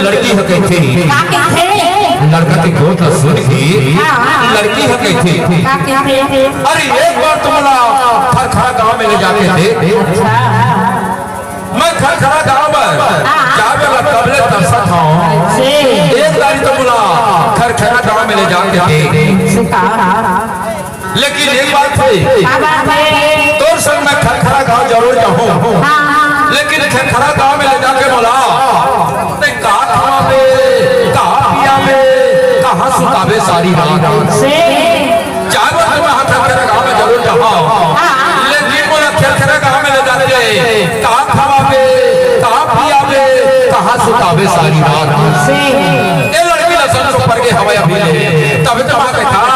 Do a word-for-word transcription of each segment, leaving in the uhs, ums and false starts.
लड़की ह कहिथे। का कहिथे? लड़का के गोठ ल सुन के हाँ, हाँ। लड़की ह कहिथे। का कहिथे? अरे, एक बार तो मोला खरखरा गांव में ले जाके दे। अच्छा। मैं खरखरा गांव में हाँ। जावे ला कब ले तरसत हंव। से। एक दारी तो मोला खरखरा गांव में ले जाके दे। से का? लेकिन एक बात हे, का बात हे? तोर संग मैं खरखरा गांव जरूर जाहूं, हाँ। लेकिन खरखरा गांव में ले जाके मोला ते का खवाबे, का पियाबे, कहां सुताबे सारी रात। से। चार बार तो मैं खरखरा गांव में जरूर जाहूं, हाँ। लेकिन मोला खरखरा गांव में ले जाके का खवाबे, का पियाबे, कहां सुताबे सारी रात। से। ए लड़की ला संसो पर के हवय अभी ले, तबे तो बात है का?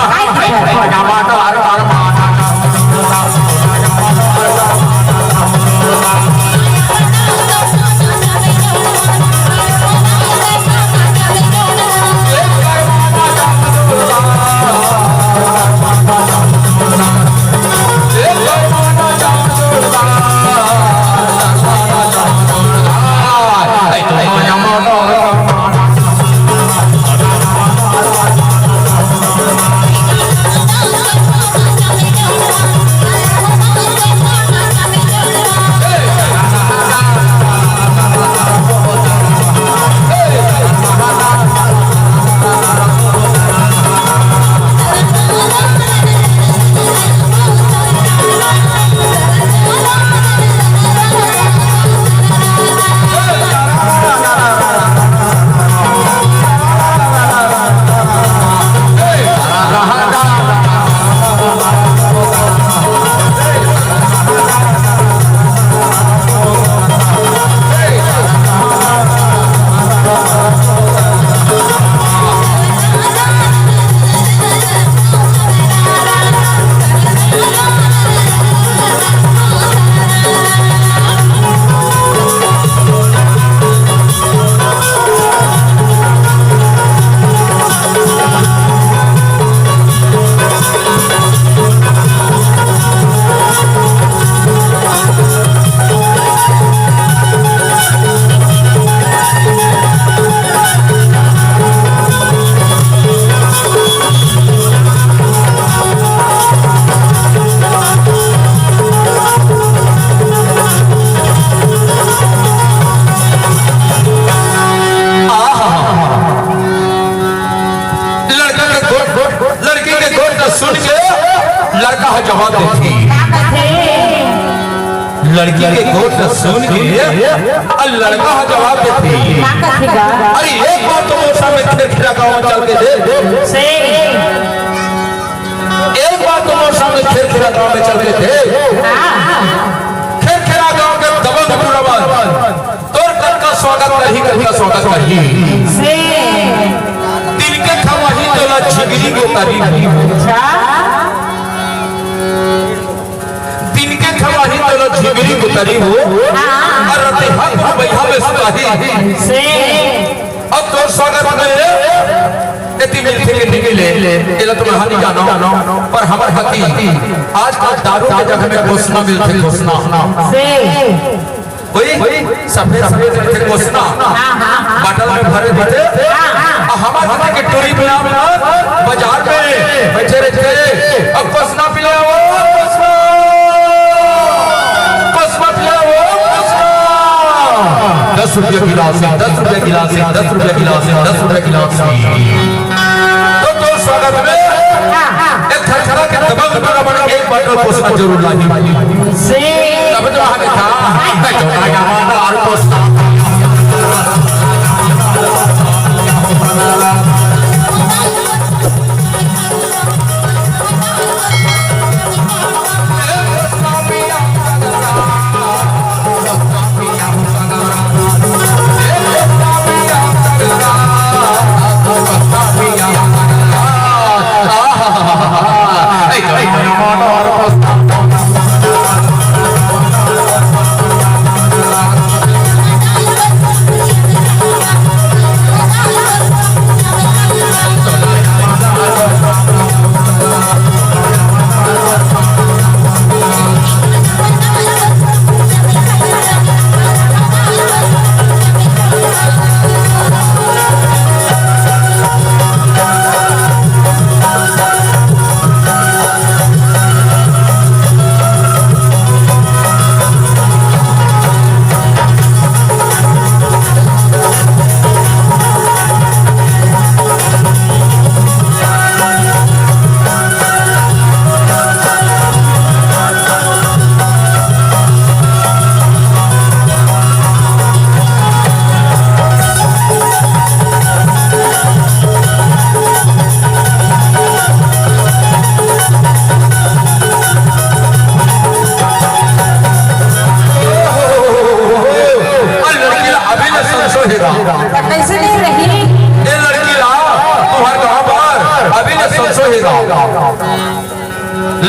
लड़का के गोठ, लड़की के गोठ ल सुन के लड़का ह जवाब देथे। का कथे? लड़की के गोठ ल सुन के अउ लड़का ह जवाब देथे। का कथे गा? अरे, एक बार तो मोर सामने खेरखेरा गांव में चल के देख। से। एक बार तो मोर सामने खेरखेरा गांव में चल के देख। हाँ। खेरखेरा गांव के दबंग टूरा मन तोर कतका स्वागत करही, कतका स्वागत करही। से। तिनके खवाही तोला झिगरी के तरी। अच्छा। तिनके खवाही तोला झिगरी के तरी हो। हाँ। अउ रतिहा तोर बइहा में सुताही। से। अब तोर स्वागत में एती मिलथे के नहीं मिले, एला तो मैं नइ जानव, पर हमर हती आजकल दारू के जगह में घोसना मिलथे, घोसना। से। ओही सफेद सफेद रहिथे घोसना, हाँ, हाँ, हाँ। बाटल में भरे रहिथे। हाँ, हाँ। अउ हमर हती के टूरी बिना बाजार में बइठे रहिथे। अब घोसना पिलाओ, घोसना। घोसना पिलाओ, घोसना। दस रुपया गिलास हे, दस रुपया गिलास हे, दस रुपया गिलास हे, दस रुपया गिलास हे। तो तोर स्वागत में एक खरखरा के दबंग टूरा मन एक बाटल घोसना जरूर लाही। से। तब तो वहाँ देखा, मैं चौथा का माता और घोसना।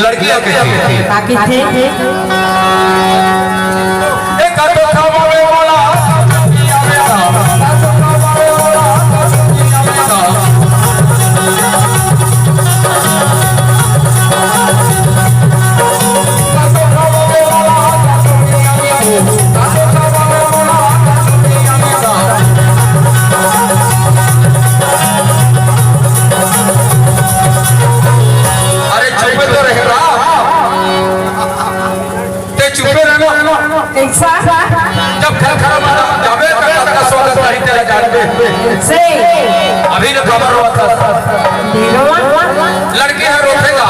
लड़की आके थी। का कथे? एक तो खावा में बोला। अरे चुपे तो रहे ना। ते चुपे रहे ना। कैसा? जब घर खराब जाबे तो सबका स्वागत नहीं तेरा जान पे। से। अभी तो खबर हुआ था। लड़की है रोकेगा।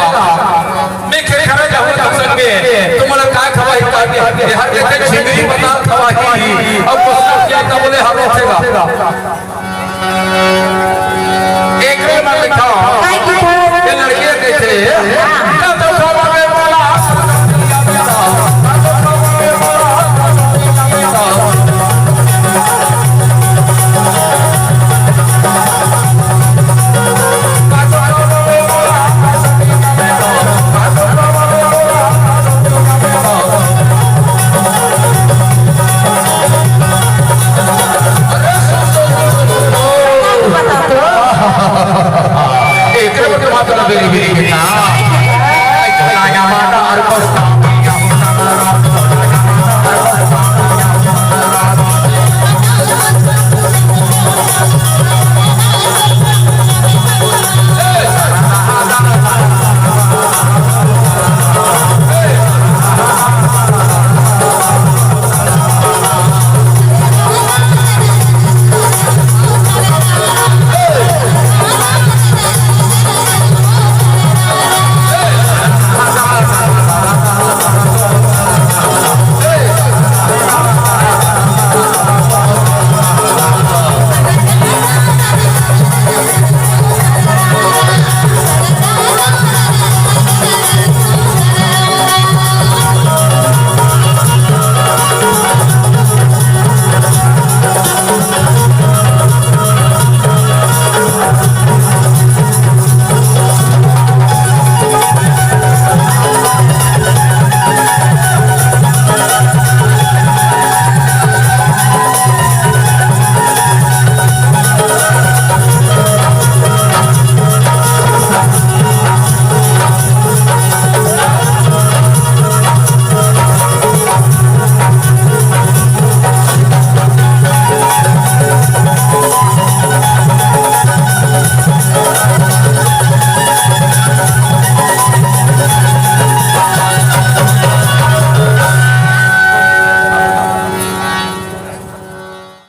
मैं खेत खाना जाऊंगा तुम संग में, तुम लोग काय खवाही, काय नहीं? ये हर देखे झिंगरी बता खवाही। अब कुछ क्या था बोले, हर रोकेगा।